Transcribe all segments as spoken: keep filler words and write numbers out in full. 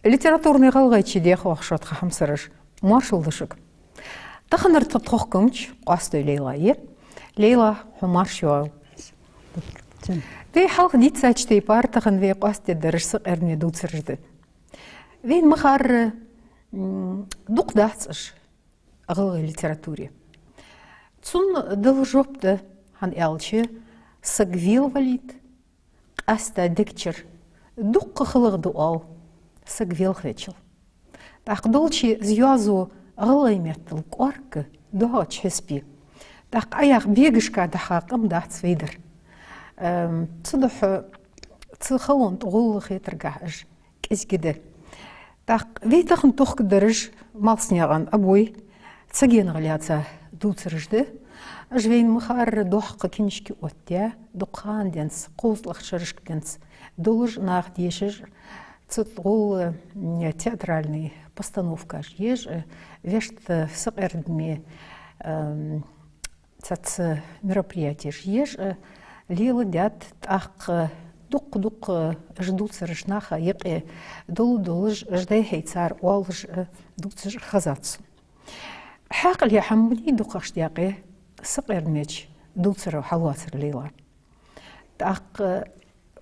Литературни гӀалгӀайче дехьа вахаш тха хьамсараш, маршал да шуга. Таханара тха тхоахкамча Къоастой Лейла я. Лейла, хьо марша йоагӀийла. Вай хьалха дийцача тайпара тахан вай къоастадараш сакъердаме дувцараш да. Вайна ма харра, м, дукха дац уж гӀалгӀай литературе. Цунна дала жоп да, хӀана аьлча, саг велавалийта, къаьстта дегчура дукха халагӀа да оал саг велхавечул. ТӀаккха долча из йоазув гӀалгӀай меттала кӀоарга доагӀача хьисапе. ТӀаккха Ӏаяха бегашка даха къам дац вай дар. Эм, цудухьа цу халонна тӀа гӀолла хетаргахьа уж кӀезига да. ТӀаккха вай тахан тохкадараш Малсанаькъан Абой, «Цагенах» лаьца дувцараш да. Уж вайна ма харра доккха книжки оттадаь, дукха хана денз, кхузткъа шерашка денз долаш, наха дешаш, цу тӀа гӀолла, м, театральни постановкаш еш, э, вешта сакъердаме, эм, цхьацца мероприятеш еш, э, леладаьд, тӀаккха дукха-дукха уж дувцараш наха юкъе дола долаш, уж дӀайхьай цар оалаш, э, дувцаш хезад сона. Хьаькъале хӀама ма дий дукхагӀча даькъе сакъердамеча дувцаро хьалоацар, Лейла. ТӀаккха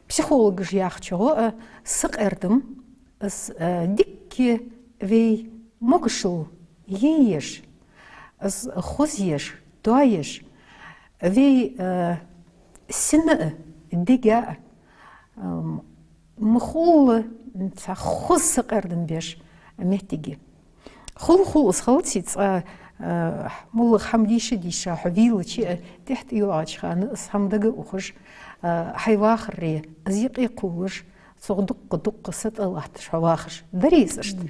психологаша яхачох, э, сакъердам, из, э, дикка вай могашал яйеш, из хозъеш, доаеш, вай, э, сина а, дега а, м, ма хулла цхьа хоза сакъердам беш моттиг я. Хул-хул из хилаций цкъа, э, моллагӀа хӀама дийша-дийша хьо вийлача а, тӀехьа тӀайоагӀача хана из хӀама дага ухаш, э, хьай вахаре из юкъе кхувлаш, цох дукха-дукха сатӀа латташ хьо вахаш. Дарий из иштта?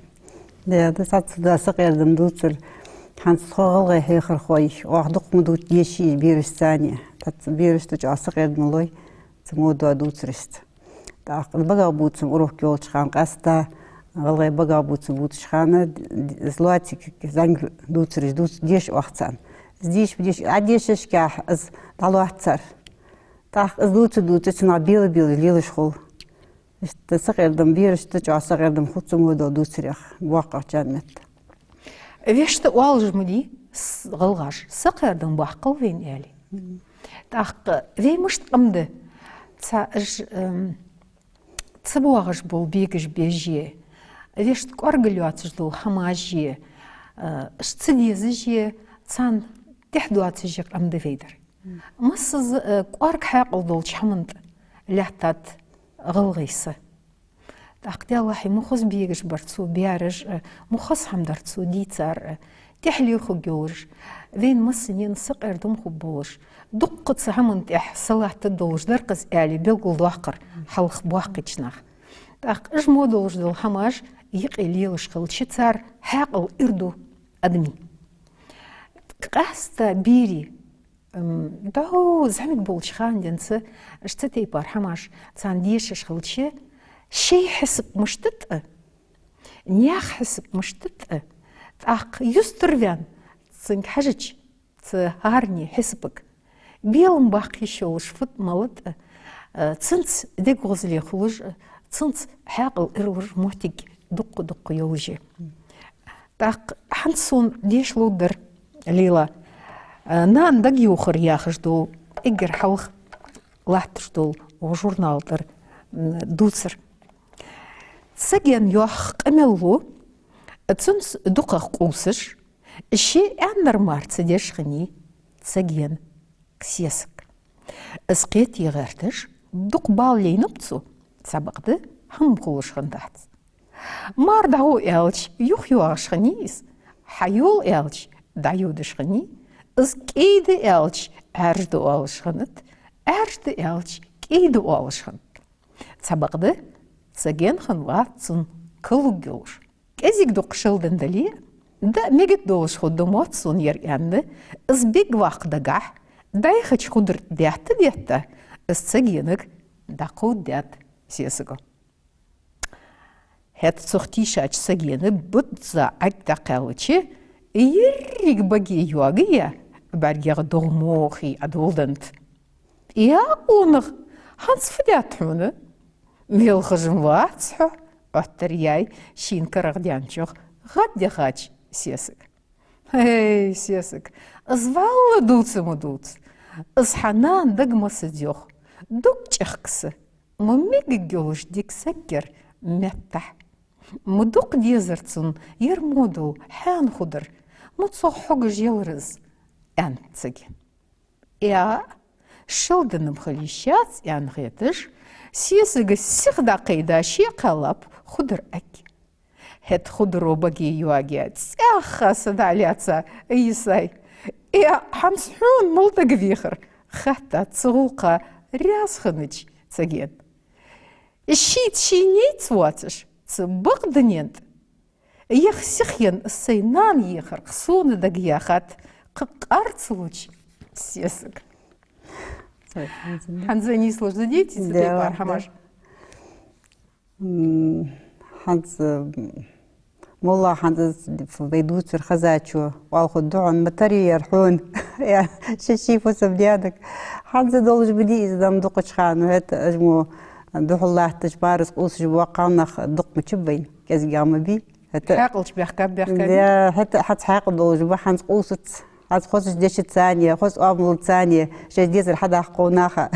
Да, да, цхьацца да сакъердам дувцар. ХӀанз тхо гӀалгӀай хьехархой, оаха дукха ма дувц дешаш бераш царна. Цхьацца берашта чӀоагӀа сакъердам лой цу мо дола дувцарашца. ТӀаккха багахбувцама урок йолча хана, къаьстта гӀалгӀай багахбувцам бувцача хана, д-, д-, злотик, зӀамига дувцараш дувц-, деша оаха царна. Из деша, деша, Ӏадешашкахьа из дӀалоац цар. ТӀаккха из дувца-дувца цунах бела-бела лелаш хул. Иштта сакъердам, берашта чӀоагӀа сакъердам хул цу мо дола дувцарех, боккхагӀчарна метта. Вешта оалаш ма дий с-, гӀалгӀаша, сакъердам баккхал вайна, аьле. Мгм. ТӀаккха вай мишта къам да цхьа уж, эм, ца боагӀаш бола бегаш беш а, вешта кӀоаргал йоацаш дола хӀамаш а, э, уж ца дезаш а, царна тӀехьа доацаш а къам да вай дар. Мгм. Массаза, э, кӀоарга хьаькъал долча хӀаман тӀа лаьттад гӀалгӀай са. ТӀаккха, Даьллахьа, ма хоза бегаш бар цо баьраш а, ма хоза хӀама дар цо дийцар а, тӀехьле хургйолаш, вайна массанена сакъердам хургболаш, дуккха цу хӀаман тӀехьа са латта долаш дар-кх из, аьле, белгалдоаккхар хьалха боккхийча наха. ТӀаккха уж мо долаш дола хӀамаш юкъе лелаш хилча, цар хьаькъал ир ду адамий. Къаьстта берий, м, дӀо зӀамига болча хана денз, уж цу тайпара хӀамаш царна дешаш хилча, шоай хьисап мишта да, наьха хьисап мишта да, тӀаккха юстара ваьнна цунга хьежача, цу хӀаране хьисапага белам баккха йиш йолаш фуд, мала да, э, цунца дега гӀозале хулаш, э, цунца хьаькъал ир луш моттиг дукха-дукха йолаш я. ТӀаккха хӀанз сона деша ловргдар, Лейла, э, «Нана дагайохар» яхаш дола, эггара хьалха латташ дола укх журнала тӀара, м, дувцар. Цаген йоах къамаьл лу, цунца дукхагӀа къувсаш, ше аьннар мара ца деш хиннай Цагена сесаг. Из кхете гӀерташ, дукха бала лайнаб цо, цхьабакъда хӀама хулаш хиннадац. Мара дӀагӀо аьлча, юхайоагӀаш хиннай из, хьайола аьлча, дӀайодаш хиннай, из кӀай да аьлча, Ӏаьржа да оалаш хиннад, Ӏаьржа да аьлча, кӀай да оалаш хиннад. Цхьабакъда Цаген хиннавац цунна кулг йолаш. КӀезига-дукха шелденна дале а, даа мегаргдолаш хургда моцца сона ер аьнна, из бегваккха дагахьа, дӀайхача худар детта-детта, из Цагенага дӀакховдадаьд сесаго. ХӀаьта цох тийшача Цагена бизза Ӏарг дӀакхаьлча, еррига баге йоагаяь, бӀаргех догӀа мохий Ӏодоладеннад. «Я къонах, хӀанз фу даьд хьона? Мел хержам вац хьо, Ӏоттар яьй шийна карагӀдаьнначох гӀаддехача сесага. Эй, сесаг, из вӀалла дувца ма дувца. Из хьа нана дага ма са доха. Дог чӀехка са. Ма мегаш йолаш дика саг яр меттахь. Ма дукха дезар цунна ер мо дола хьаьна худар. Ма цох хьогаш ялар из, аьннад сага. Э, шалдана-м хила йиш яц, аьнна хеташ, сесага сиха дӀакхайда ше кхаллаб худар аги. ХӀаьта хударо баге йоагаяь, цӀаьхха са дӀалаьца йисай. Э, хӀанз хьона мала дагавехар? Хаьттад цу гӀулакха раьза хиннача цагена. Шийца ший нийса воацаш, цу бакъдунен тӀа еха сихъенна сай нана ехар-кх сона дагаяхад, кхы къар ца луча сесага. ХӀанз а нийслуш да дийций цу тайпара хӀамаш? М, хӀанз, м, моллагӀа хӀанз вай дувцар хезачо оалхаргда хьона, ма таре яр хьона, ший-ший фусам-даьнага. ХӀанз долаш ба дий из, дам дукхача хана, хӀаьта аз мо духьал латташ, барас къувсаш бола кхалнах дукха ма чуб вайна, кӀезигагӀа ма бий. ХӀаьта хьаькъалца баьхкаб, баьхкаб. Да, хӀаьта хьаца хьаькъал долаш ба, хӀанз къувсац, хӀанз хозача дешаца а, хоза оамалца а шоай дезар хьадаккха наха.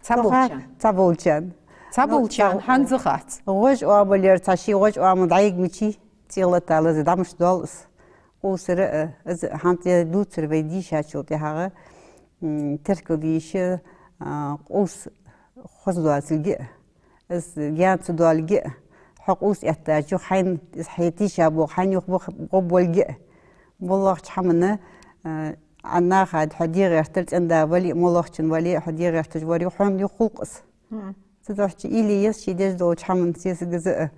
Цхьаболчарна. Цхьаболчарна. Цхьаболчарна, ну, хӀанз а хац. ГӀож оамал яр, цхьа ший гӀож оамал дӀайига мичай, цӀи гӀалат а лазар дӀа мишта доал из. Къувсар а, из хӀанз ер дувцар вай дийшачул тӀехьагӀа, м, теркал дийша, а, къувса хоза доацилга а, из гаьна ца доалга а, хьо къувса эттача юха хьайна, из хьай тийшаболх хьайна юха бах-, бовлга а. МоллагӀча хӀаманна, а, Ӏа наха хьо де гӀертар, цӀен-да вале а, моллагӀчун вале а, хьо де гӀерташ вар юха хьона юха хул-кх из. Мгм. Цудухьа или еза ший деш долча хӀаман сесага из а.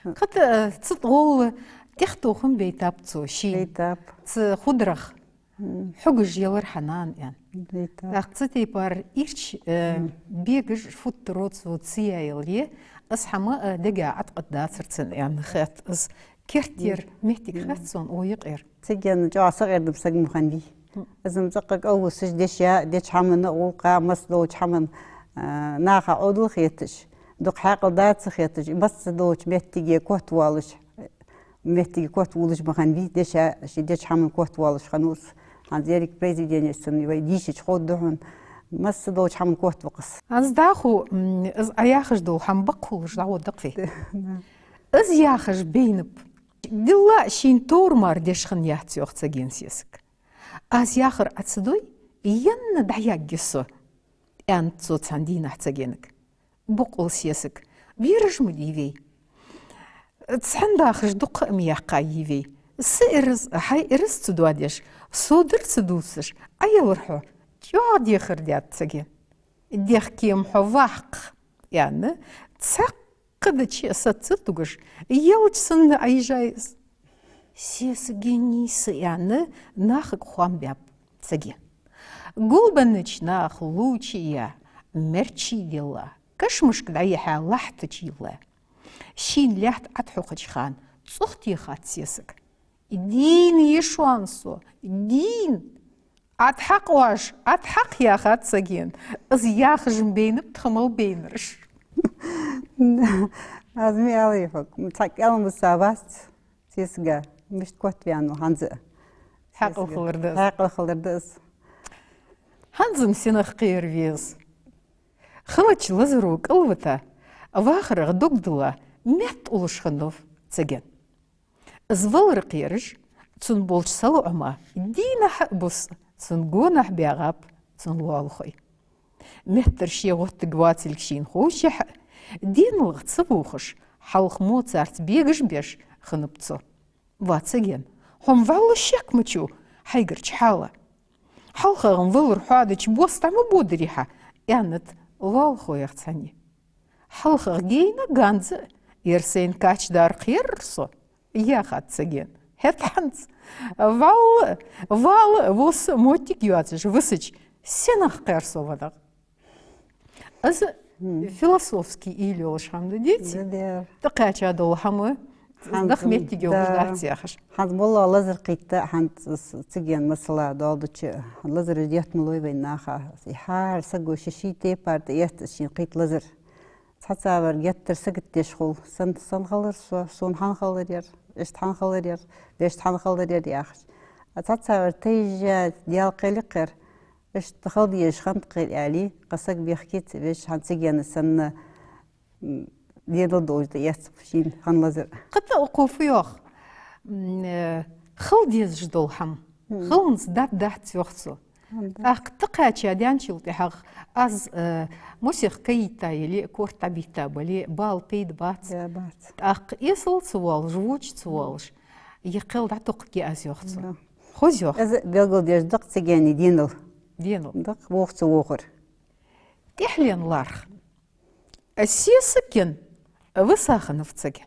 Кхы, э, цу тӀа гӀолла тӀехтоха-м байтаб цо шийна. Байтаб. Цу хударах. Мгм. Хьогаш ялар хьа нана, аьнна. Байтаб. ТӀаккха цу тайпара ирча, э, мгм, бегаш футтаро цо ца яь яле, из хӀама, э, дега Ӏаткъат дацар цунна, аьнна хет. Из керттера, мгм, моттиг, мгм, хет сона укх юкъера. Цига чӀоагӀа сакъердам саг ма хиннавий. Мгм. Из-м цӀаккха кӀалвусаш, деша, деча хӀаман, гӀулакха, масса долча хӀаман, а, наха Ӏовдал хеташ, дукха хьаькъал даца хеташ, масса долча моттиге котвоалаш, моттиге котвувлаш ма хиннавий, деша, ший деча хӀаман котвоалаш хиннав из. ХӀанз еррига произведенеш цун вай дийшача ховргда хьона, масса долча хӀаман котва-кх из. ХӀанз дӀахо, м, из Ӏа яхаш дола хӀама бакъ хулаш дӀагӀоргда-кх вай. Да. Из яхаш байнаб. Дилла шийна товр мара деш хиннаяц, йоах цаген сесага. Аз яхар Ӏа ца дой, енна дӀаяргья со, аьннад цо цхьан дийнахьа цагенага. Бокъонца, сесаг, бераш ма дий вай. Цхьан дахаш дукха а ма яьккхай вай. Са ираз, хьай ираз ца доадеш, со дар ца дувцаш, Ӏа ялар хьо, чӀоагӀа дехар даьд цаген. Дехке-м хьо ваккха, аьнна, цхьаккха даче а саца тугаш, ялча санна Ӏайижай из. Сесаге нийса, аьнна, нахага хоам баьб цаген. Гулбеннача наха лувчий яь, мерчий делла, кашамашка дӀаяхьа лахьта чуйилла. Шийна лаьтта Ӏотохкача хана цӀогӀа техад сесаг. Дийна я шоана со, дийна! Ӏа тӀа хьакъ оаш, Ӏа тӀа хьакъ, яхад цаген. Из яхаш-м байнаб тха мел байнараш. Аз ма аьлий хьога, цхьа кӀалмуса вац сесага, мишта котваьннав хӀанз а. Хьаькъал хилар да из. Хьаькъал хилар да из. ХӀанз-м сенах кхера веза. Хилча лазаро кӀалвита, вахарах дог дилла, метта уллаш хиннав цаген. Из валар кхераш, цун болча салоӀама дийнахьа а бус цун гонахьа багӀаб цун лоалахой. Меттара ше гӀоттаргвоацилга шийна ховшшехь а, денал ца вохаш, хьалха мо царца бегаш беш хиннаб цо. Ва цаген, хьо-м вӀалла шек ма вац хьайгарча хьала. ХьалхагӀа-м валар хьоадича бос дӀа ма бодарий хьа, аьннад лоалахоех цхьанне. ХьалхагӀа гейна ганза а, ер сайна кхача дар кхерар со, яхад цаген. ХӀаьта хӀанз вӀалла, вала а, воса а моттиг йоацаш висача, сенах кхер со ванах? Из философски уйла йолаш хӀама да, деций? Да, да. ТӀакхаьча дола хӀама, из даха моттиг йолаш дац яхаш. ХӀанз моллагӀа лазар кхийтта, хӀанз с-, цига масала доаладича, лазараш детта ма лой вайна наха. Из хӀара саго ший-ший тайпара тӀаэц шийна кхийтта лазар. Цхьацца вар геттара сагатдеш хул. Сона, сона хилар со, сона хьона хилар ер, иштта хьона хилар ер, вешта хьона хилар ер яхаш. А цхьацца вар тайжа, Даьла кхел йикхар, иштта хила дезаш хиннад-кх ер аьле, кхы саг бехке ца веш, хӀанз цигена санна, м, денал долаш да эцб шийна хинна лазар. Кхы тӀа укхо фу йоах, м, э, хила дезаш дола хӀама. Мгм. Хиланза даргдац йоах цо. Мгм. ТӀаккха тӀакхаьча даьнначул тӀехьагӀа аз, э, мосех кайийтта яле, корта дӀабитта бале, бала пайда бац. Да, бац. ТӀаккха эсала ца воалаш, воча ца воалаш, ер кхел дӀатохаргья аз йоах цо. Да. Хоза йоах. Из белгалдеш да-кх цигена денал. Денал. Да-кх, вохаца вохар. ТӀехьленна лархӀа. Сесаг енна виса хиннав цаге.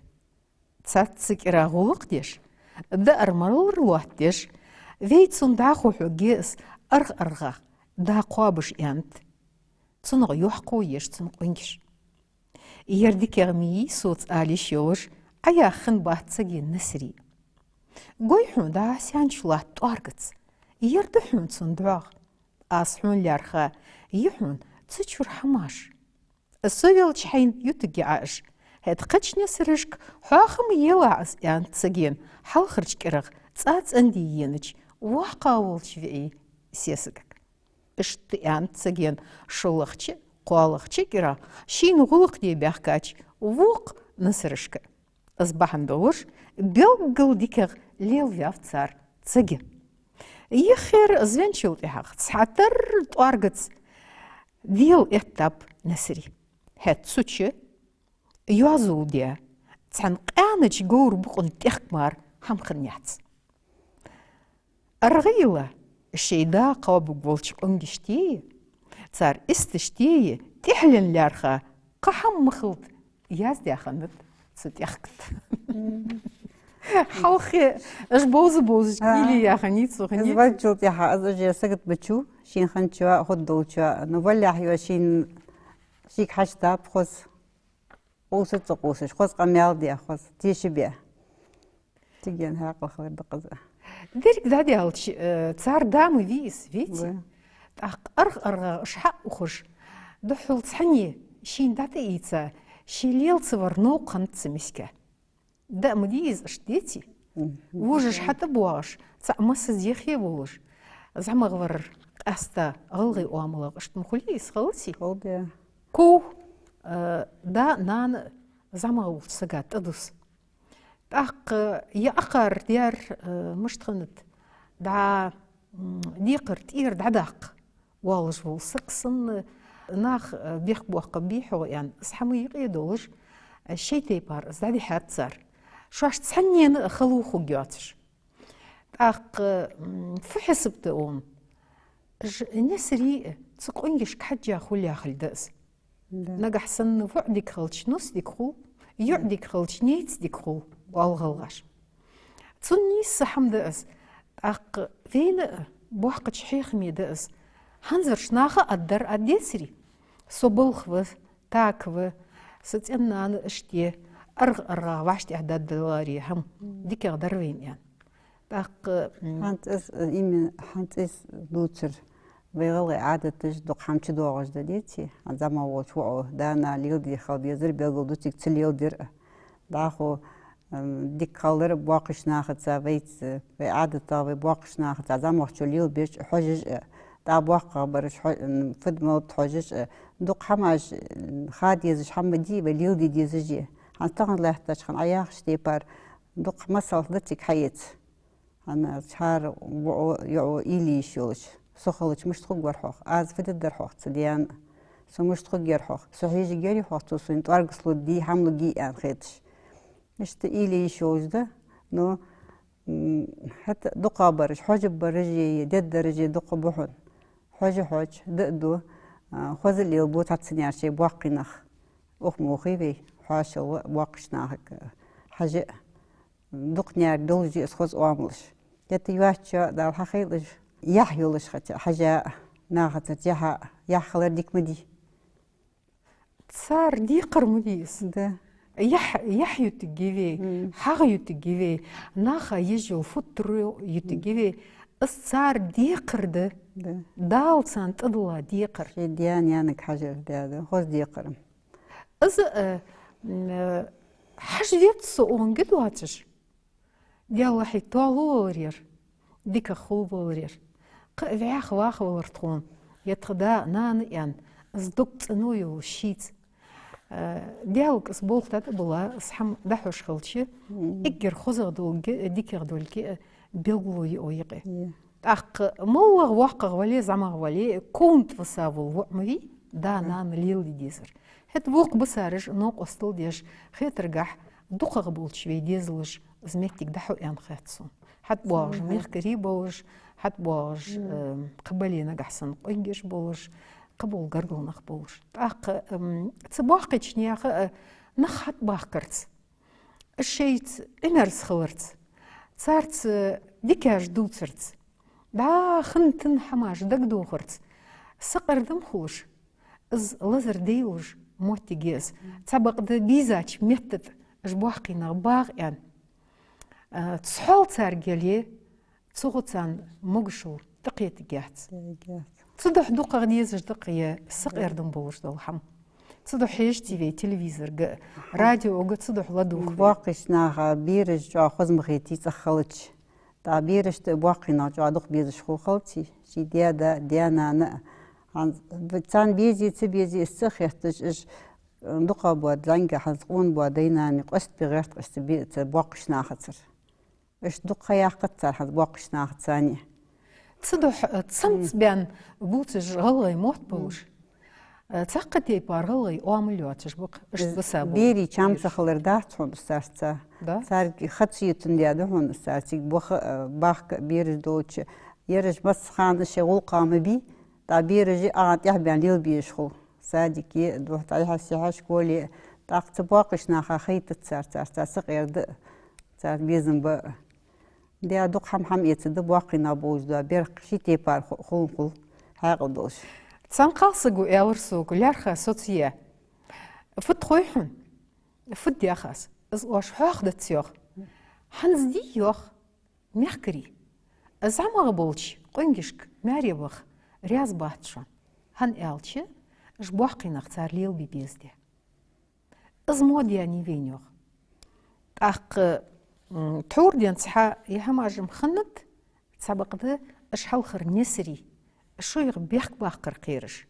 Цхьацца кӀира гӀулакх деш, даар-марар лоаттадеш, вай цунна дӀахо хьоге аз, аргӀа-аргӀагӀа дӀакхоабаш, аьннад цунах йоккхагӀа еш цун къонгаш. Ер дикагӀа ма йий соца, ала йиш йолаш, Ӏаяха хиннабац цаге Насри. Гой хьона, дӀа сенча латт тӀоаргаца. Ер да хьона цун догӀа. Аз хьона лаьрхӀа я хьона цу чура хӀамаш. Со велча хьайна ютаргья Ӏа уж. ХӀаьта кхыча Насрашка хьоахам елахь аз, аьннад цигена хьалхарча кӀирагӀа цӀа цӀенде енача воккхагӀа волча виӀий сесагага. Иштта аьннад цигена шоллагӀча, кхоалагӀча кӀирагӀа шийна гӀулакх де баьхкача вокх Насрашка. Из бахьан долаш белггала дикагӀа лелаваьв цар цаге. Юххера из венначул тӀехьагӀа цхьатарра тӀоаргаца Даьла эттаб Насри. ХӀаьта цу чу йоазув де, цхьан къаьнача говра букъа тӀехк мара хӀама хиннаяц. АргӀа йила, шоай да кхоабаргволча къонгашта, цар исташта тӀехьленна лаьрхӀа кхы хӀама ма хилда яздаь хиннад цу тӀехка тӀа. Хьалххе, уж бовза-бовзаш, а, кӀийле яь хиннай цо, хиннай цо. Из венначул тӀехьагӀа, из уже саготбеча, шийна хинначоа, хургдолчоа, ну, валлахӀи, йоах, шийна, шийга хьаштаб хоза. Къувса ца къувсаш, хоза къамаьл даь, хоза тешабаь. Цигена хьаькъал хилар да-кх из. Деррига дӀадаьлча, э, цар да ма вий из, веций? Вай. ТӀаккха аргӀа-аргӀагӀа уж хьа а ухаш, духхьал цхьанне шийна дӀатӀаийца, ше лела ца вар новкъа хиннад цу миска. Да ма дий из, иштта деций? Мгм. Вожаш хьатӀабоагӀаш, цхьа массаза яхе волаш, зӀамагӀвар къаьстта гӀалгӀай оамалах, иштта ма хулий из, хилаций? Хул, да. Ков, э, да, нана зӀамагӀа волча сага тӀадус. ТӀаккха е акхар дер, э, мишта хиннад, дӀа, м, декхар тӀера дӀадаккха воаллаш вола саг санна, нах, э, бехк боаккхаргбий хьогӀ аьнна, из хӀама юкъе долаш, э, шоай тайпара из дӀадихьад цар. Шоашта цхьаннена а хало хургйоацаш. ТӀаккха, м, фу хьисап да он? Ж-, Насри цу къонгашка хьежжа хул яхилга да из. Да. Нагахьа санна воӀ дика хилча, нус дика хул, йоӀ дика хилча, низ дика хул, оал гӀалгӀаша. Цун нийса хӀама да из. ТӀаккха вайна а боккхача хьехаме да из. ХӀанзарча наха а аргдар, аргдецарий? Со балха ва, така ва, са цӀен-нана иштта я, аргӀа-аргӀагӀа вӀаштӀехьдаргдаларе хӀама, дикагӀа дар вайна, аьнна. ТӀаккха, м, хӀанз из, именно хӀанз из дувцар вай гӀалгӀай Ӏадаташ дукха хӀама чудоагӀаш да, деций? ХӀанз зӀамагӀа волча воӀо, да-нана леладе хила дезар белгал да, цига ца леладир а. ДӀахо, м, дика хилар боккхача нахаца, вайца, вай Ӏадатах, вай боккхача нахаца, зӀамагӀчо лелабеш а хьожаш а, тӀа боккхагӀбараш хьо-, м, фуд-малад хьожаш а, дукха хӀамаш, м, ха дезаш хӀама ма дий, вай леладе дезаш я. ХӀанз тахан лаьттача хана Ӏа яхача тайпара дукха масалаш да цига хьаэца. ХӀана аьлча, хӀара воӀо, йоӀо уйла е йиш йолаш, со хилча мишта хургвар хьох, аз фу дергдар хьох цу даьна, со мишта хургьяр хьох, со хьежаргьярий хьох цо сона, тӀоаргацлургдий, хӀама лургьий аьнна хеташ. Иштта уйла е йиш йолаш да, но, м, хӀаьта дукхагӀбараш, хьожаргбараш а, дергдараш а дукха ба хьона. Хьожа а хьожаш, да а ду, а, хоза а лелабу цхьаццанера шоай боккхий нах. Укх мо хий вай, хьоашалгӀа а боккхача нахага хьажа а. Дукха наьрга долаш я из хоза оамалаш. ХӀаьта йоацачоа, Дала хьахайла уж, яхь йолаш хилча, хьажа а, нахаца яхь а, яхь хилар дика ма дий. Цар декхар ма дий из. Да. Яхь, яхь ютаргья вай, м, хьагӀ ютаргья вай, наха еш йола футтар ютаргья вай. Из цар декхар да. Да. Дала царна тӀадилла декхар. Шоай даь-нанага хьажар, да, да, хоза декхар. Из, э, м, э, хьажа веза со укхунга доацаш. Даьллахьий, тоалу валарера, дикагӀа хул валарера, кхы а вӀаьха ваха валар тхона, е тха да, нана аьнна, из дог цӀено йолаш шийца. Э, Даьлага из болх тӀа а баьлла, из хӀама дӀахьош хилча, эггара хозагӀа долга, дикагӀа долга белгало я укх юкъе. ТӀаккха моллагӀа воккхагӀа вале, зӀамагӀа вале, ковна тӀа виса вола воӀ ма вий, да, нана леладе дезар. ХӀаьта вокх бисараш а новкъостал деш, хетаргахьа, дукхагӀа болча вай дезалаша из моттиг дӀахьу аьнна хет сона. ХӀаьта боагӀаш мехкарий болаш, хӀаьта боагӀаш, э, кхы бале нагахьа санна къонгаш болаш, кхы бола гаргара нах болаш. ТӀаккха, м, цу боккхийча наьха, э, нах хьатӀабахкарца, шоайца Ӏимерза хиларца, царца дикаш дувцарца, дӀа хинна-тинна хӀамаш дагадохарца, сакъердам хулаш, из лазар де йолаш моттиг я из. Цхьабакъда бийзача метта тӀа уж боккхий нах багӀа аьнна, э, цхьоал царга яле, цу гӀулакха царна могашал тӀакхетаргьяц. Цудухьа дукхагӀа дезаш да-кх ер сакъердам болаш дола хӀама. Цудухьа хьежаргда вай телевизорга, радиога, цудухьа ладувгӀа вай. Боккхийча наха бераш чӀоагӀа хоза ма хетий цӀагӀа хилча. ТӀаккха берашта боккхий нах чӀоагӀа дукха безаш хул хилча, ший даь-да, даь-нана а. ХӀанз царна безий, ца безий, из ца хетташ, уж дукха бола, зӀамига хӀанз къона бола дай-нанас къоастабе гӀерт-кх уж цу бе-, цу боккхийча нахацара. Уж дукха ха яьккхац цар хӀанз боккхийча нахаца царна. Цудухьа, э, цамца баьнна бувцаш гӀалгӀай мотт болаш, э, цхьаккха тайпара гӀалгӀай оамал йоацаш ба-кх уж, э, бисаб. Берий чам ца хилар дац хьона царца. Царга ха ца ютандаь да хьона цар, цига баха, э, бахка бераш долча. Ераш массахана шоай гӀулакха ма бий, тӀаккха бераш а тӀехбаьнна лелабе безаш хул. Садике а, духьа тӀа яхьаш, яхьаш, школе а. ТӀаккха цу боккхийча наха хайтац цар, царца сакъерда а, цар безам ба а. Даь дукха хӀама-хӀама эцаргда, боккхий нах болаш дола берх ший тайпара ху-, хул, хул хьаькъал долаш. Цхьан кхалсаго аьлар сога, лаьрхӀа со ца яь: «Фуд хой хьона, фуд яхаш, из оаш хьоахадац, йоах. ХӀанз дий, йоах, мехкарий, зӀамагӀа болча къонгашка маьре ваха раьза бац шоана, хӀана аьлча уж боккхий нах, цар лелабе безадаь. Из мо даьннай вайна, йоах». ТӀаккха, м, тхьовра денз хьа ер хӀамаш-м хиннад, цхьабакъда уж хьалхара несарий шоайх бехк баккхар кхераш.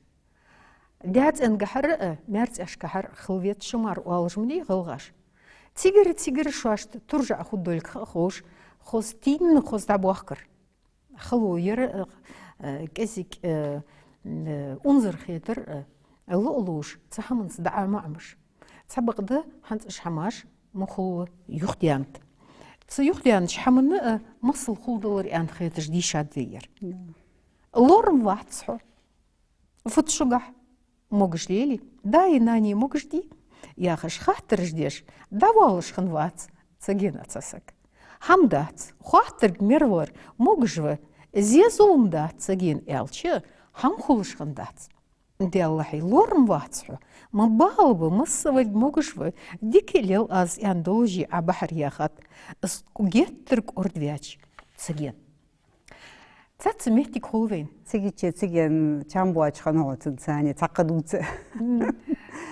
Даь цӀенгахьара а, маьр цӀаьшкахьара а хила веза шо мара оалаш ма дий гӀалгӀаша. Цигара, цигара шоашта туржа хургдолга ха а ховш, хоза тийна, хоза дӀабохкар. Хало яр, э, э, кӀезига, э, э, унзара хетар, э, лу а лувш, цу хӀаманца дӀа а ма Ӏомаш. Цхьабакъда хӀанз уж хӀамаш ма хулла юхадаьннад. Цу юхадаьннача хӀаманна, э, масал хулдалар аьнна хеташ дийшад вай ер. Лорам вац хьо. Фуд шугахь? Могаш лелий? Даи нанеи могаш дий? — яхаш хаттараш деш, дӀавоалаш хиннавац ца гаьна цхьа саг. ХӀама дац, хоаттарг мара вар, могаш ва, зе зулам дац ца гаьна аьлча, хӀама хулаш хиннадац. Даьллахьий, лорам вац хьо, ма бала ба, массаварг могаш ва, дика лел аз аьнна долаше Ӏа бахьар яхад, из геттара кӀордаваьча ца гаьна. Цхьацца моттиг хул вайна. Цигача цига чам боацаш хиннав хьо цунца, цхьаккха дувца. М.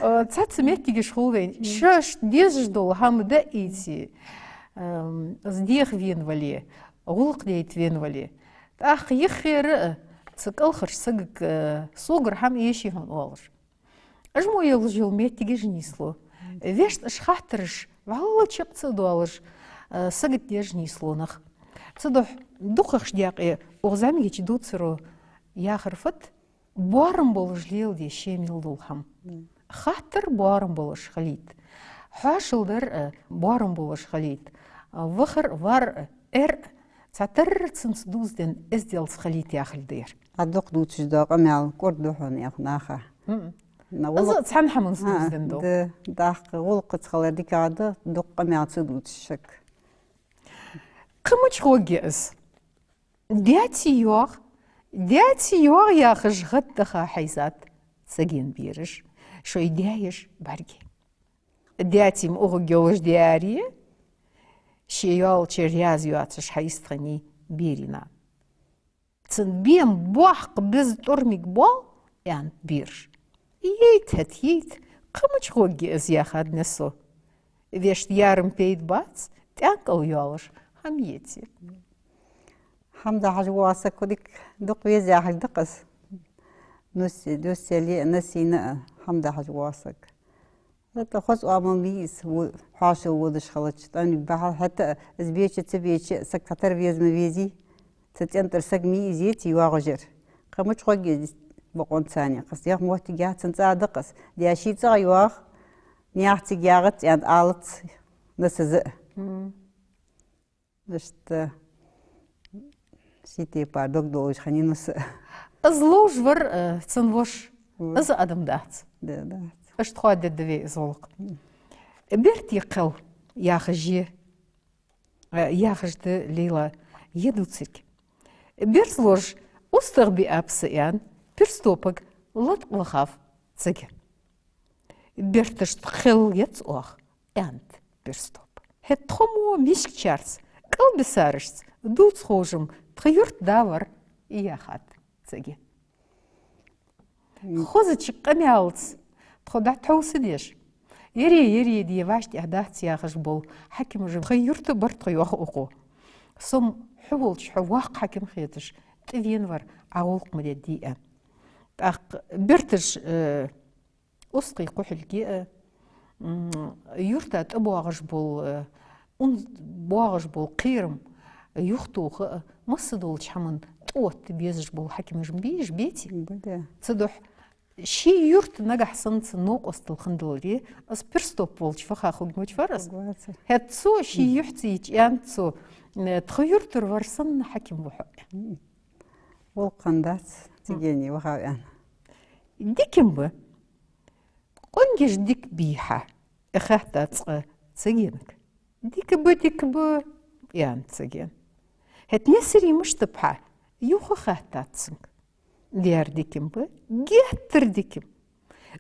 Э, цхьацца моттигаш хул вайна. Шоашта дезаш дола хӀама даийце, эм, из деха вена вале, гӀулакх дайта вена вале. ТӀаккха юххера, э, цу кӀалхарча сагага, э, согара хӀама эший хьона оалаш. Уж мо йолаш йола моттигаш нийслу. Вешта уж хаттараш вӀалла чакх ца доалаш, э, саготдеш нийслу нах. Цудухьа дукхагӀча даькъе укх зӀамигача дувцаро яхар фуд: боарам болаш леладе ше мел дола хӀама. Хаттар боарам болаш хилийта. Хьоашалдар, э, боарам болаш хилийта. Э, вахар, вар, э, эр, цхьатарра цунца дувзаденна эзделца хилийта яхилга да ер. Ӏа дукха дувцаш дола къамаьл кӀордадоал хьона, йоах, наха. М. Из цхьан хӀаманца дувзаденна да. Да, тӀаккха гӀулакхаца хилар дикагӀа да, дукха къамаьл ца дувцаш саг. Кхы мича гӀоргья из? Даьций, йоах, даьций, йоах, яхаш гӀаддаха хьайзад ца гаьна бераш, шоай даь-йиша бӀарга. Даьций ма укхаза йолаш даьри, ше йоалача раьза йоацаш хьайистхиннай берий нана. Цун бен боккха беза тӀормиг боал, аьннад бераша. Яйта хӀаьта, яйта, Кхы мича гӀоргья из, яхад Несо. Вешта ярам пайда бац, тӀем кӀал йоалаш хӀама еце. ХӀама дӀахьажа воагӀа саг, кхы дика дукха веза хьал да-кх из. Нус-, Нусел а, Несина а хӀама дӀахьажа воагӀа саг. ХӀаьта хоза оамал ма йий из, во-, хьоашалгӀа водаш хилча, тӀом бахьа, хӀаьта из беча, ца беча, саг цхьатарра веза ма везий. Цу цӀен тӀара саг ма йий из, еце йоагӀаш яр. Кхы мича гӀоргья из бокъонцани, кхы из яха моттиг яц, цун цӀа да-кх из. Даь ший цӀагӀа йоагӀа, наьха цига ягӀац аьнна алац Несаз а. Мм. Иштта ший тайпара дог долаш хиннай Нус а. Из ловш вар, э, цун воша. Во. Из адам дац. Да, дац. Иштта хоадергда вай из гӀулакх. Мм. «Бертий кхел» яхаш я, э, яхаш да Лейла ер дувцарг. Берзалоша устагӀа биаб са аьнна, Перстопага латкъа вахав Цаген. «Берташта кхел ец оаха», — аьннад Перстопа. «ХӀаьта тхо мо мискачарца, кӀалбисарашца дувца ховш-м тха юрта да вар», — яхад Цаген. Мм. Хозача къамаьлаца тхо дӀатхьовса дезаш. Ере, ере, де вӀаштӀехьа дац яхаш бола хьакимаш-м тха юрта бар тха, йоах укхо. Со-м хьо волча хьо воккха хьаким хеташ тӀавена вар, Ӏа гӀулакх ма дергдий аьнна. ТӀаккха берташ, э, устагӀий кхухьилга а, м, юрта тӀабоагӀаш бола, э, ун-, боагӀаш бола кхерам юхатоха а, масса долча хӀаман тӀаотта безаш бола хьакимаш-м бий уж, беций? Ба, да. Цудухьа ший юрта нагахьа санна цун новкъостал хиннадаларе, из Перстоп волча ваха хургвац вар из. Хургвац. ХӀаьта цо ший юхь ца йича аьннад цо, э, тха юртара вар санна хьаким ва хьо. Мм. ГӀулакх хиннадац Цагена вахав аьнна. «Дика-м ба, къонгаш дика бий хьа?» — хаьттад цкъа Цагенага. «Дика ба, дика ба», — аьннад Цагена. «ХӀаьта Несарий мишта ба хьа?» — юха хаьттад цунга. «Дера дика-м ба, геттара дика-м.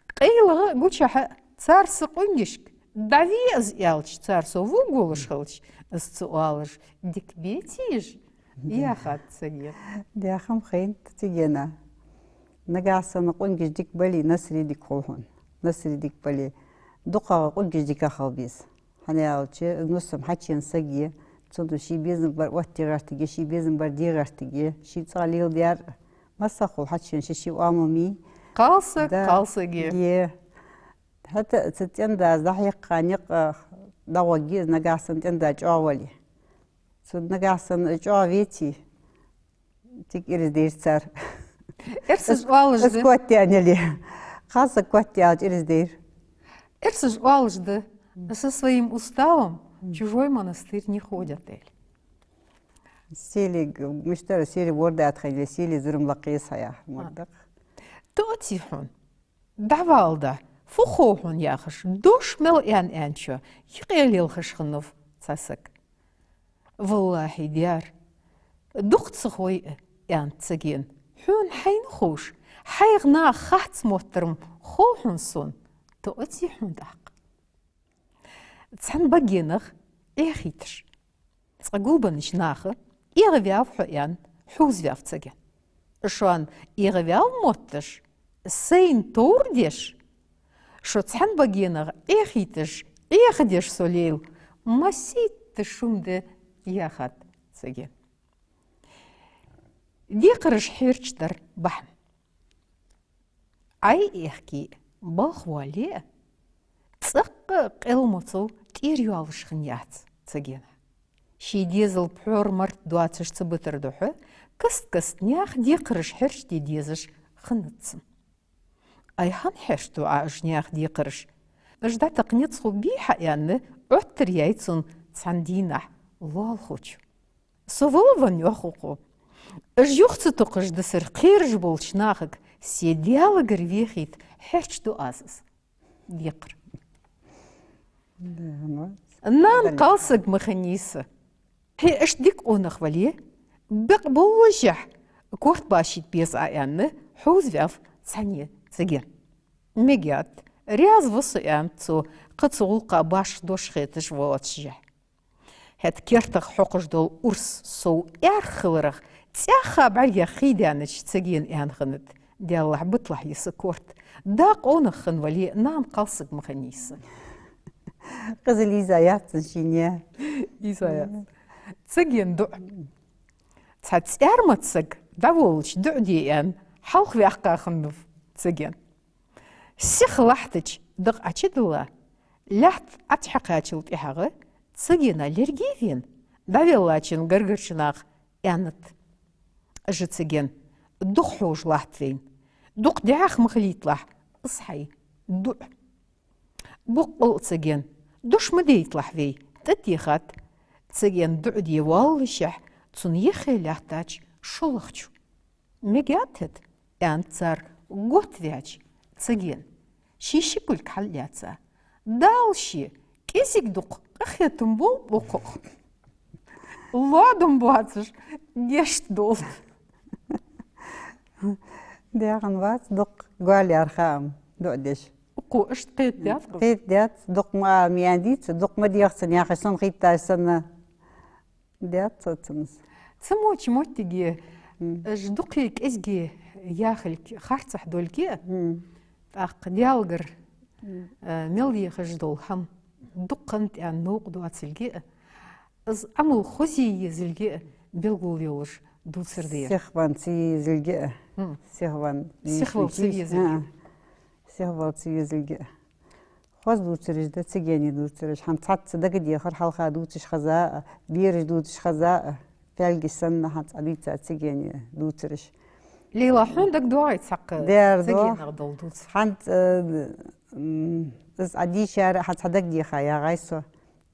КъайлагӀа а, гучахьа а цар са къонгашка дӀаве из аьлча, цар со вогалуш хилча, из ца оалаш дика беций уж?» — яхад Цагена. Даьхам хайнад Цагена. Нагахьа санна къонгаш дика бале, Несарий дика хул хьона. Несарий дика бале, дукхагӀа къонгаш дика хила беза. ХӀана аьлча, Нус-м хьачуена саг я, цунна ший безам бар оттаде гӀертаргья, ший безам бар де гӀертаргья, ший цӀагӀа леладер а, масса хул хьачуена ший-ший оамал ма йий. Кхалсаг, да, кхалсаг я. Е. ХӀаьта цу цӀен-дас дӀахьекха никъ дӀагӀоргья из, нагахьа санна цӀен-да чӀоагӀа вале. Цу нагахьа санна чӀоагӀа веце, цига ираз дайра цар. Эрсаша оалаш да. Из котъяьнна яле. Кхалсаг котъяьлча ираз дайра. Эрсаша оалаш да: «Со своим уставом в чужой монастырь не ходят», — аьле. Сели, мишта дар, сели ворда тхайна, сели зурам лакхе сая, мурдах. Тоъаций хьона? ДӀавала да, фу хов хьона яхаш, дош мел аьнна-аьнначоа юкъе лелхаш хиннав цхьа саг. «Валлахьи, дера, дукха ца хой а, — аьннад Цагена, — хьона хьайна ховш, хьайх наха харц моттар-м хов хьона сона, тоъаций хьона тӀаккха». Цхьан багенах Ӏехийташ цкъа гулбеннача наха эгӀаваьв хьо аьнна, хьувзаваьв Цаген. Шоана эгӀаваьв мотташ, сайна товр деш, шо цхьан багенах Ӏехийташ, Ӏехадеш со лейла, масийтта шум да, яхад Цагена. Декхараш хьерчадар бахьан. Ӏай-Ӏехке балха вале а, цӀаккха а къел моцал тӀера йоалаш хиннаяц Цагена. Ший дезал пхьор-март доацаш ца битар духьа, каст-каста наьха декхараш хьерчаде дезаш хиннад цун. «Ай, хӀана хьерчаду Ӏа уж наьха декхараш? Уж дӀатакха низ хургбий хьа?» — аьнна, Ӏоттар яьй цунна цхьан дийнахьа лоалахочо. «Со вала венна, — йоах укхо, — уж юха ца токхаш дисар кхераш болча нахага се Даьлагара вехийта хьерчаду аз из декхар». Нана, кхалсаг ма хиннай са. ХӀаьта иштта дика къонах вале, бакъ боллашехь, корта башийта беза Ӏа, аьнна, хьувзаваьв цхьанне Цаген. Мегаргда, раьза ва со, аьннад цо, кхы цу гӀулакха башха дош хеташ воацашехь. ХӀаьта кертах хьокхаш дола урс сов аьрха хиларах цӀаьхха бӀаргех хий даьннача Цагена аьнна хиннад: «Даьллахь, биталахь ер са корта. Да къонах хинна вале, нана кхалсаг ма хиннай из. Къиза лийза яц цун шийна. Лийза яц. Цаген дуӀа. Цхьа цӀармат саг дӀаволлача дуӀа де аьнна, хьалха ваьккха хиннав Цаген. Сиха лахьтача дакъа Ӏочудилла, лаьтта Ӏочухьекхачул тӀехьагӀа Цагена лерге а вена, дӀавеллачун гаргарча наха аьннад: «Ажа, Цаген, дукха хьожа латт вайна. Дукха дӀаьха ма хилийталахь из хьай дуӀа. Боккъал а, Цаген, дош ма дайталахь вай», — тӀатехад Цаген дуӀа де воаллашехь цун юххе лаьттача шоллагӀчо. «Мегаьд хӀета», — аьннад цар готта ваьча Цагена, ший ши кулг хьалъаьца. «Дала ше кӀезига-дукха къахетам болба укхох. Лоадам боацаш гешт долда». Даьхен вац дукха гоаллар хаам дуӀа деш. Укхо иштта кхетадаьд-кх. Кхетадаьд, дукха ма ала ма аьннадий цо, дукха ма дех цунна яхаш, сона хеташ санна. Даьд цо цунна из. Цу моча моттиге, М. ажа, дукха кӀезига яхилга харцахьа долга а, М. тӀаккха Даьлагара, М. э, мел дехаш дола хӀама дукха тӀа новкъа доацилга а, из Ӏамал хоза е езилга а белгал йолаш дувцар да ер. Сихвенна ца е езилга а. М. Сихвенна Сихвала ца е езилга а. ХӀаа. Сихвала ца е езилга а. Хоза дувцараш да Цагена дувцараш. ХӀанз цхьацца дагадехар хьалха дувцаш хеза а, бераш дувцаш хеза а, пхьалгаш санна хӀанз Ӏодийца Цагена дувцараш. Лейла, хьона дагадоагӀий цхьаккха Дера до. Цагенах дола дувцар? ХӀанз, э, м, из Ӏодийшар а хӀанз цхьа дагадеха ягӀай со.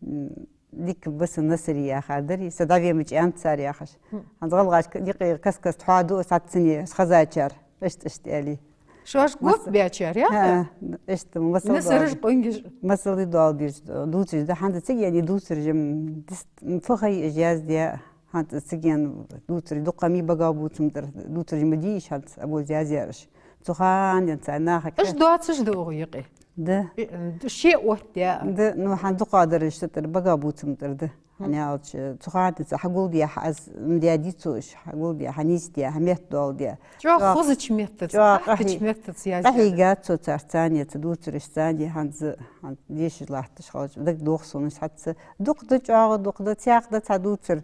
М, дика баса Насари яха дарий, са дӀавемача аьннад цар яхаш. Хм. ХӀанз гӀалгӀашка дикъе каст-каста хьоаду, саццане хезачар. Иштта, иштта аьле. Шоаш гот баьчар, я? ХӀаа, иштта, масал Насараш доал-, къонгаш. Масал доал бирж, дувцараш да, хӀанз Цагена дувцараш, м, дис-, м, фу хай уж яздаь, хӀанз Цагена дувцараш, дукха ма багабувцам тӀара дувцараш ма дий уж, хӀанз абуз язъяраш. Цу хана денз цар наха Уж кхе- доацаш да укх юкъе. Да. Э, ше оттадаь. Да, ну, хӀанз дукхагӀдараш цу тӀара багабувцам тӀара да. Хм. ХӀана аьлча, цу хана денз хьагулдаь, хьа аз ма даьдий цо уж, хьагулдаь, хьанийсдаь, хьа метта доаладаь. ЧӀоагӀа хозача меттаца, чӀоагӀа къахьегача къахье-, меттаца яздаь. КъахьийгӀад цо царца цхьана, цу дувцарашца цхьана, хӀанз, хӀанз дешаш латташ хилча, дагадох сона из хӀанз. Дукха да, чӀоагӀа дукха да, цхьаькха да цхьа дувцар.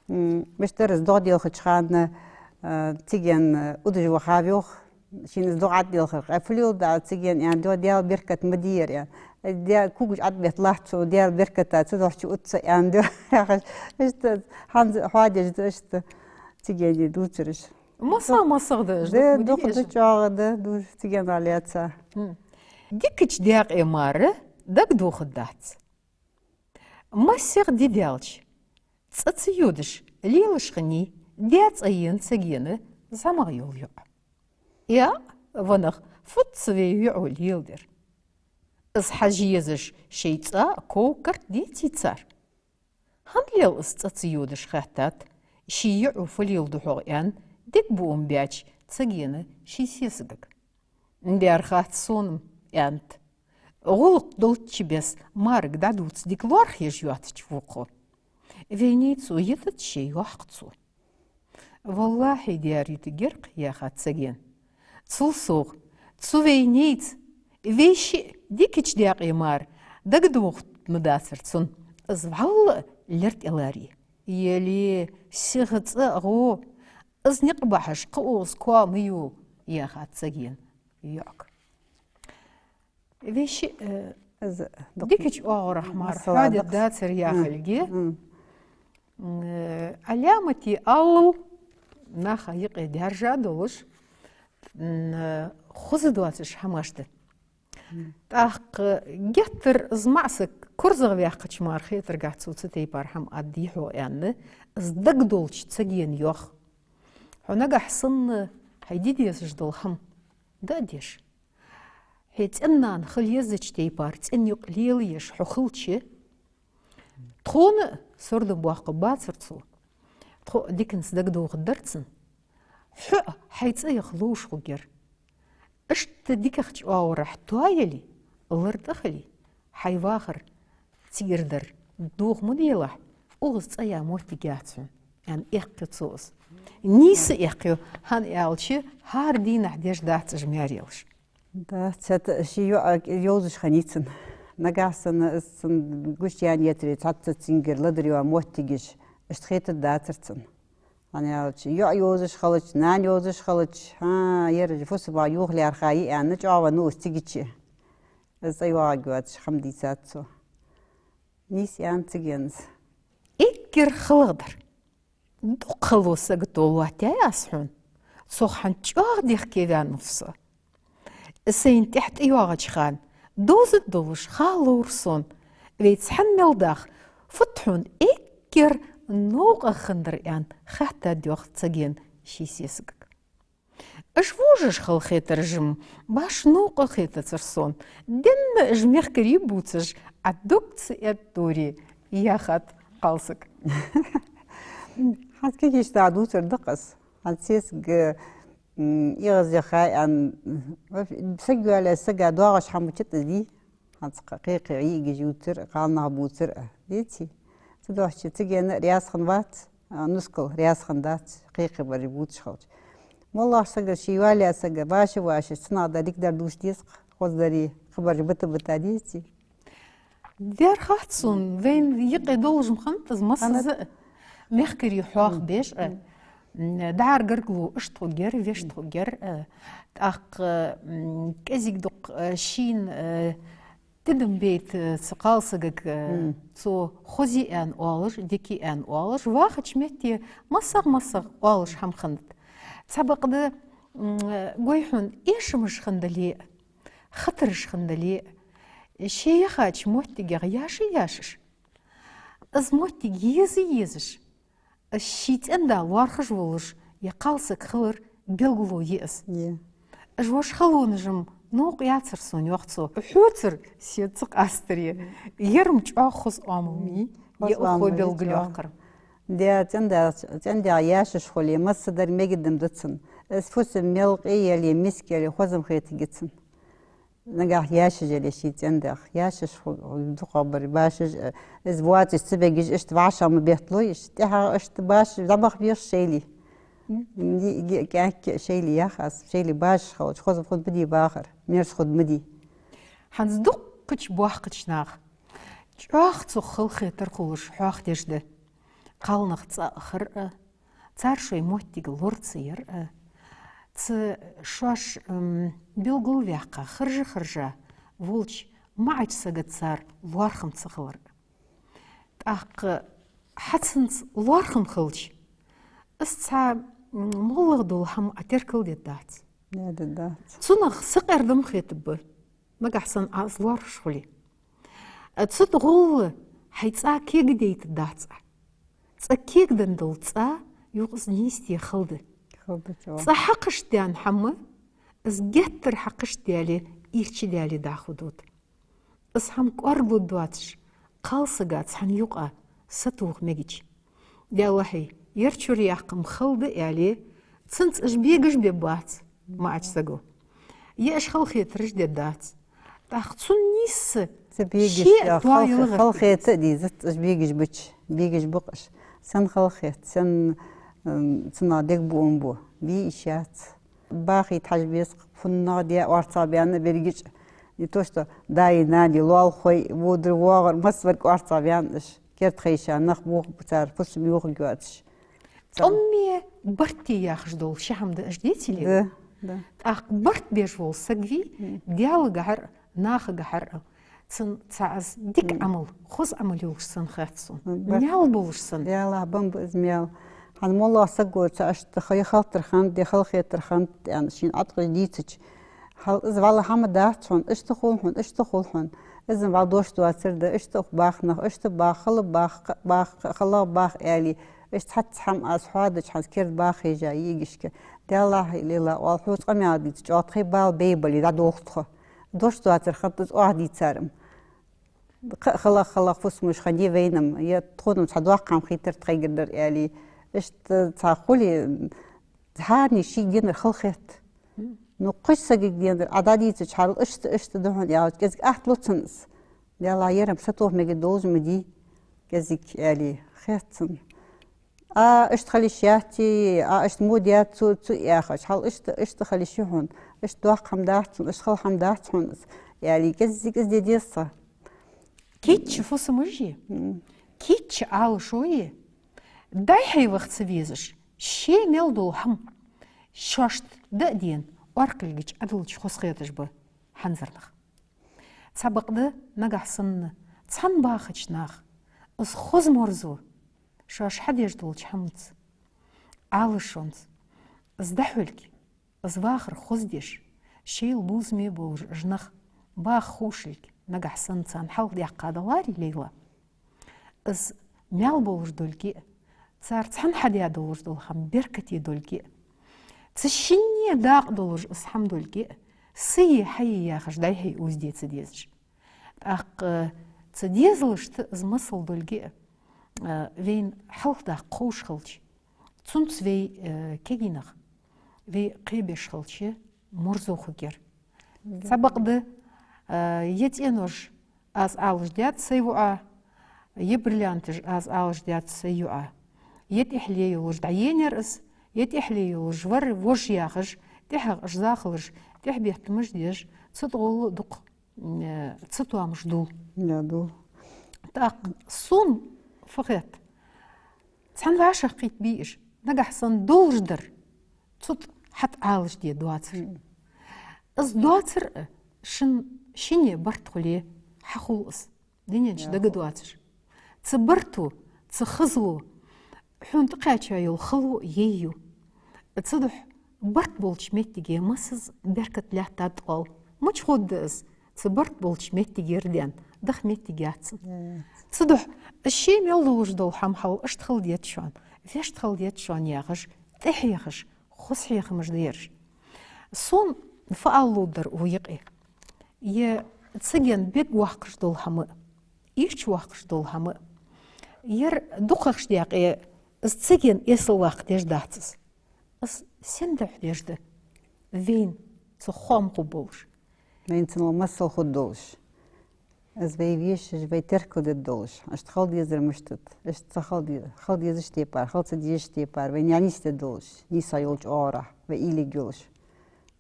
М, мишта дар из, догӀаделхача хана, а, Цагена, а, удаш вахав йоах, шийна из догӀа Ӏодилхар. Къаьфалил да Цагена, аьнна, догӀа Даьла беркат ма дий ер, аьнна. Даьла когаш Ӏодбетта латт цо, Даьла берката ца дохьча уц ца, аьнна, догӀа яхаш. Иштта хӀанз хьоадеш да иштта Цагена дувцараш. Масса-, массагӀа да уж, Да, дукха ма дий дукха да, уж? ЧӀоагӀа да, дувцар Цагена лаьца. Хм. Дикача даькъе мара дагадохаргдац. МассагӀа ди даьлча, цӀа ца йодаш лелаш хиннай даь цӀа ена Цагена зӀамагӀа йола йоӀ. Я, ванах, фуд цу вай йоӀо леладер? Из хьажа езаш шоай цӀа а, ков а, карт деций цар? ХӀана лел из цӀа ца йодаш, хаьттад ший йоӀо фу леладу хьогӀ аьнна, дика бувм баьча Цагена ший сесагага. Дера хац сона-м, аьннад. ГӀулакх долчча беса марага дӀадувца дика лоархӀаш йоацача вокхо. Вайнеца йитац шоай, йоах-кх цо. Валлахьи, дера йитаргья-кх, яхад Цагена. Цул совгӀа, цу вайнеца, вай шиъ дикача даькъе мара дагадохаргма дацар цунна, из вӀалла а лер тӀа ларе. Еле сиха цӀа а гӀо, из никъ бахьаш кхы укхаза коа ма йолу, яхад Цагена йоӀага. Веши, э, Из дукха дикача оагӀорахьа мара масала хьоадеш дакъа. дацар яхилга. М, м. М, э, Ӏаламате аллал наха юкъе даьржа долуш, м, э, хоза доацаш хӀамаш да. М. ТӀаккха геттара из маӀа саг курзагӀа ваьккхача мара хетаргахь цо цу тайпара хӀама аргдий хьогӀ аьнна, из дагадолча Цагена йоах: хьо нагахь санна хьай де дезаш долу хӀама дан а деш, хье цӀен-нана хила езачу тайпара цӀен юкъ лелаеш хьо хилча, тхуна а сардам боккхур бацара цо, тхо а диканца дагадохур дара цунна, хьо а хьай цӀа яха ловш хургьяра. Иштта дикача оагӀорахьа тоелий, лар тӀа хилий, хьай вахар цигара дар доха ма делахь, укхаза цӀа я моттиг яц хьуна, аьнна, эккхайо цо из. Нийса эккхайо, хӀана аьлча, хӀара дийнахь деш дац уж маьре йолуш. Да, цхьатта ший йоӀ йовзаш хиннай цун. Нагахьа санна из цун гуш яьнна етаре цхьацца цунгара ладар йола моттигаш, иштта хетаргдацар цунна. ХӀана аьлча, йоӀ йовзаш хилча, нана йовзаш хилча, хӀа, ер фусам-м юха лаьрхӀа йий аьнна, чӀоагӀа венна ва из цигача. Из цӀа йоагӀаргйоацаш хӀама дийцад цо. Нийса аьннад цигенас. Эггара халагӀдар. Дукха хало сагото лоаттаяьй аз хьона. Цох хьона чӀоагӀа дехке ваьннав со. Сайна тӀехьа тӀайоагӀача хана довзаргдолаш ха ловра сона. Вай цхьана мел даха, фуд хьона эггара новкъагӀа хиннадар аьнна, хаьттад йоах цигена ший сесагага. Уж вожаш халахетараш-м башха новкъа хетацар сона. Денна уж мехкарий бувцаш, Ӏа дог ца эттадаре, яхад кхалсага. ХӀанз кегийча наха дувцар да-кх из. ХӀанз сесаг, м, эгӀазъяха аьнна, саг йоалаяь сага доагӀаш хӀама мичад из, дий? ХӀанз кхы кхы йиӀигаш ювцар а, кхалнах бувцар а, деций? Цудухьа цигена а раьза хиннавац, а, нускал раьза хиннадац, кхы кхыбараш бувцаш хилча. МоллагӀча сагага, ший йоалаяьча сагага башха-башха, цунах дар дикадар дувца деза-кх, хоза дари, кхыбараш бита-бита, деций? Дер хац сона, вайна юкъе долаш-м хиннад из массаза а. Мехкарий хьоахабеш а. М, дӀаьра гаргало иштта хургьяр, вешта хургьяр а. ТӀаккха, м, кӀезига-дукха, а, шийна, а, тидам бейта, а, цу кхалсагага, а, цо хоза йий аьнна оалаш, дика йий аьнна оалаш, вахача метте масех-масех оалаш хӀама хиннад. Цхьабакъда, м, гой хьона, эшамаш хиннадале а, хатараш хиннадале а, ше яхача моттигах яший яшаш, из моттиг еза езаш, из ший цӀен-да лоархӀаш волаш, е кхалсаг хилар белгало я из. Е. Уж воша халонаш-м новкъа яцар сона, йоах цо. Хьоцар се ца къастаре. Ер-м чӀоагӀа хоза оамал ма йий, е укхо белгалйоаккхар. Де, цӀен-да, цӀен-да яшаш хуле, массадар мегаргда-м да цунна. Из фусам мел къе яле, миска яле, хоза-м хетаргья цунна. Нагахьа яшаш яле ший цӀен-дах. Яшаш ху-, ху-, дукхагӀбараш башаш, э, из воацаш ца бегаш, иштта вӀашагӀ ма бетталой уж. ТӀехьагӀа иштта башаш дӀабахабеш шоайла. М? Ди-, ди-, кӀаьнк шоайла, яхаш, шоайла башаш хилча, хоза хургда-дий бахар, мерза хургда-ма дий. ХӀанз дуккхача боккхача наха чӀоагӀа цох халахетар хулаш хьоахадеш да. Кхалнах цӀа а хар а, цар шоай моттиг лора ца яр а, цу шоаш, м, белгалваьккха, харжа-харжа волча маӀача сагаца цар лоархӀам ца хилар а. ТӀаккха хьа цунца лоархӀам хилча, из цхьа, м, моллагӀа дола хӀама Ӏа теркалдергдац. Дергдац. Цунах сакъердам хетаргба, нагахьа санна Ӏа из лоархӀаш хуле. Цун гӀолла хьай цӀа кегадайтаргдац Ӏа. ЦӀа кегаденна дола цӀа юкъе нийсде хала да. Хала да, чӀоагӀа. ЦӀа хьакхашта даьнна хӀама, из геттара хьакхашта даьле, ийрча даьле дӀахо дода. Из хӀама кӀоаргалургдоацаш, кхалсага цхьан юкъа сатоха мегача. Даьллахьий, ер чура яккха-м хала да аьле, цунца уж бегаш бергбац маӀача саго. Е уж халахетараш дергдац. ТӀаккха цунна нийсса ца бегаш, ше а, я, тоаялгӀа халахе-, халахета а дезац уж бегаш бича, бегаш ба-кх уж. Сенна халахет, сенна, м, цунах дегабуам бу, бе йиш яц. Бахийта хьажа беза-кх, фуннагӀа де орцагӀбаьнна берригаш а. Не то что даи нанеи, лоалахой, водар-воагӀар, массаварг орцагӀбаьнна уж. Керда хайша нах бохабу цар, фусам йохаргйоацаш. ТӀом-м барт яхаш дола ши хӀама да уж, деций? Да, да. ТӀаккха барт беш вола саг вий, м, Даьлагахьара, нахагахьара, цун цхьа из дика, м, Ӏамал, хоза Ӏамал йолаш санна хет сона. М, барт. Маьл болаш санна. Даьллахьа, бан ба из маьл. ХӀана моллагӀа саго цхьа иштта хьай халтар хиннад, е халахетар хиннад аьнна, шийна Ӏаткъаш дийцача, хьал из вӀалла хӀама дац хьона, иштта хул хьона, иштта хул хьона. Из-м вӀалла дош доацар да, иштта укх баха нах, иштта баха, хала баха, кхы баха, кхы халагӀа баха аьле, иштта цхьацца хӀама аз хьоадача, хӀанз керда баха хьежа йиӀигашка. Даьллахьа, лела, оал, хьоца къамаьл дийца, чӀоагӀа тхай бала бейбале дӀадолх тхо. Дош доацар хиннад из оаха дийцар-м. Кхы а халагӀа-халагӀа фусамаш хиннай вайна-м, е тхона-м цхьа доккха хӀама хийтар тхайгара дар аьле, иштта цхьа хуле, хӀаране шийга денар халахет. Ну, кхыча сагага денар Ӏа дӀадийцача, хьал иштта, иштта да хьона аьлча, кӀезига атта лу цунна из. Даьллахьа, ер-м сатоха мегаш долаш ма дий, кӀезига аьле, хет цунна. А, иштта хила йиш яц, а, иштта мо даьд цо, цо яхаш. Хьал иштта, иштта хила йиш я хьона, иштта доккха хӀама дац хьона, иштта хала хӀама дац хьона, аьле, кӀеззига-кӀеззига де деза цо. Кийча фусамаш я, кийча Ӏалашо я, дӀай-хьай ваха ца везаш, ше мел дола хӀама шоашта дӀа а дена, оркхилгача Ӏадулча хоза хеташ ба хӀанзара нах. Цхьабакъда нагахь санна цхьана бахача наха из хоза марзо шоаш хьадеш долча хӀаманца, Ӏалашонца, из дӀахьулга, из вахар хоза деш, шоайла бувзаме болаш уж нах баха ховшалга, нагахь санна царна хьалхадаьккха даларе, Лейла, из маьл болаш долга а, цар цхьана хьадаь долаш дола хӀама беркате долга а, цу шинне дакъа долаш из хӀама долга а, сий, хьай яхаш, дӀай-хьай узде ца дезаш. ТӀаккха цу дезалашта из масал долга а, вайна хьалхадаккха ховш хилча, цунца вай, э, кегий нах, вай кхебеш хилча, марзо хургьяр. Цхьабакъда, э, е цӀенош аз Ӏалашдаьд сай воӀа, е бриллианташ аз Ӏалашдаьд сай йоӀа. Е тӀехьале йолаш дӀаенаяр из, е тӀехьале йолаш вар, вож яхаш, тӀехьагӀа уж захалаш, тӀехьабеттамаш деш, цу тӀагӀолла дукха, э, цатоамаш дул. Да, дул. ТӀаккха сона фу хет, цхьан вӀашагӀкхийтта бий уж, нагахь санна долаш дар цу тӀа хьатӀа Ӏалашде доацар. Мгм. Из доацар а шин, шинне барт хуле хьахул из, дунен чу дага доацаш. Цу барто, цу хазало хьона тӀакхаьча йола хало яй ю. Цудухьа барт болча моттиге массаза беркат лаьттад оал. Мича ховргда из, цу барт болча моттигера даьнна, даха моттиг яц цун. Яц. Цудухьа из ше мел долаш дола хӀама хьал иштта хила деза шоана, вешта хила деза шоана яхаш, тӀахьехаш, хоза хьехамаш дераш. Сона фу ала ловргдар укх юкъе? Е цига бегвоаккхаш дола хӀама а, ийрча воаккхаш дола хӀама а. Ер дукхагӀча даькъе из цига эсала ваккха дезаш дац из. Из сен духьа дезаш да? Вайна цох хоам хургболаш, вайна цунах масал хургдолаш, из вай вешаш, вай теркалдергдолаш. Иштта хила дезар мишта да, иштта ца хила де-, хила дезача тайпара, хила ца дезача тайпара, вайна нийсдергдолаш, нийсагӀа йолча оагӀорахьа вай уйла йолаш.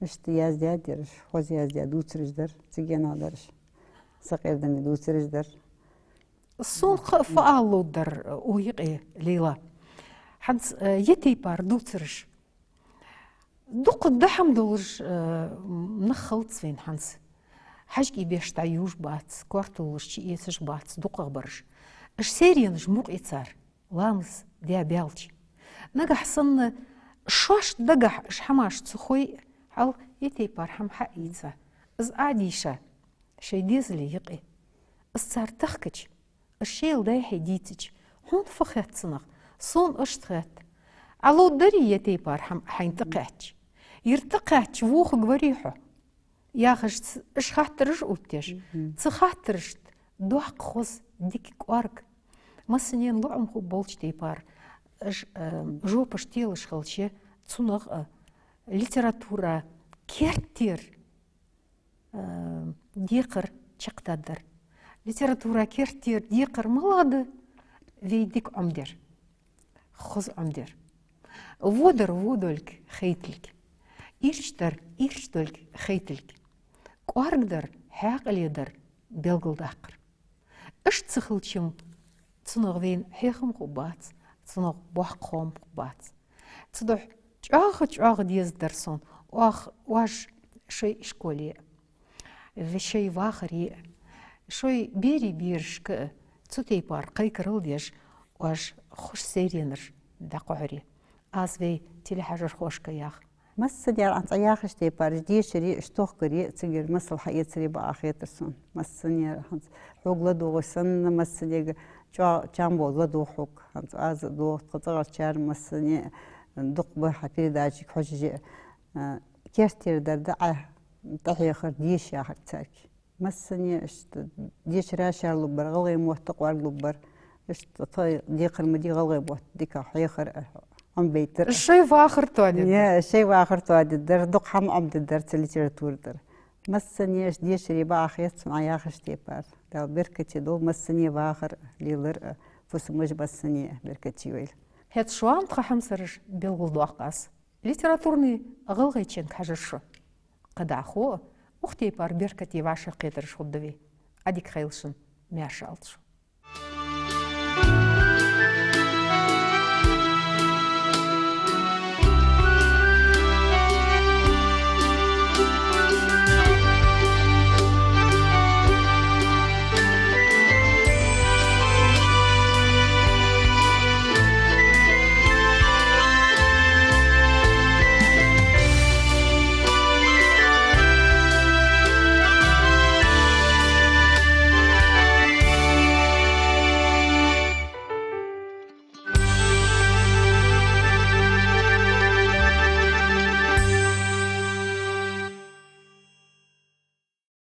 Иштта яздаьд ераш, хоза яздаь дувцараш дар, цига а дараш, сакъердаме дувцараш дар. Сона кхы фу ала ловргдар укх юкъе, Лейла? ХӀанз, э, е тайпара дувцараш. Дукха да хӀама долаш, э, нах хилац вайна хӀанз. ХьажкӀий беш дӀаювш бац, коартолаш чуэцаш бац дукхагӀбараш. Уж сайренаш мукъа я цар, ламаз даь баьлча. Нагахь санна шоашта дагахьа уж хӀамаш ца хой, хьал е тайпара хӀама хьаийца, из Ӏодийша шоай дезала юкъе, из цар тахкача, уж шоайла дӀай-хьай дийцача, хьона фу хет цунах? Сона иштта хет. Ӏалу дарий е тайпара хӀама хьайна тӀакхаьчача? Ер тӀакхаьчача вохаргварий хьо? Яхаш, ц-, уж хаттараш оттадеш. Мгм. Цу хаттарашта доккха, хоза, дика, кӀоарга, массанена лоӀам хургболча тайпара уж, э, жопаш телаш хилча, цунах, э, литература керттера, э, декхар чакхдаргдар. Литература керттера декхар малагӀа да? Вай дика Ӏомадар, хоза Ӏомадар. Во дар во долга хайталга, ийрча дар ийрча долга хайталга, кӀоарга дар, хьаькъале дар белгалдаккхар. Иштта ца хилча-м, цунах вайна хьехам хургбац, цунах боккха хоам хургбац. Цудухьа чӀоагӀа-чӀоагӀа дезаргдар сона, оаха, оаш шоай ишколе а, шоай вахаре а, шоай берий берашка а цу тайпара кхайкарал деш, оаш хоза сайренаш дӀакхухьаре. Аз вай телехьажархошка ях. Массане а хӀанз Ӏа яхача тайпара, уж дешаре а, уж тохкаре а, цигара масал хьаэцаре бакъахьа хетар сона. Массане а хӀанз хьога ладувгӀаш санна, массанега чӀоагӀа чам бола ладувгӀ хьога. ХӀанз аз а дувгӀ, тха цӀагӀарчар а массане а дукха ба хьа передачага хьожаш а, керттера дар да Ӏа тӀахьехар, деша яхар царга. Массане а иштта дешара шаьрлургбар, гӀалгӀай мотт кӀоаргалургбар, иштта тха декхар ма дий, гӀалгӀай мотт дикагӀа хьехар а, Ӏомабайтар а. Шоай вахар тоадергдар. Не, шоай вахар тоадергдар, дукха хӀама Ӏомадергдар цу литература тӀара. Массане а иштта дешаре бакъахьа хет сона Ӏа яхача тайпара. Дала беркате долда массане а вахар а, лелар а, фусамаш массане а беркате йойла. ХӀаьта шоана тха хьамсараш белгалдоаккх аз. Литературни гӀалгӀайченга хьажар шо. КхыдӀахо укх тайпара беркате вӀашагӀкхетараш хургда вай. Ӏадика хийла шун, маьрша Ӏалда шо.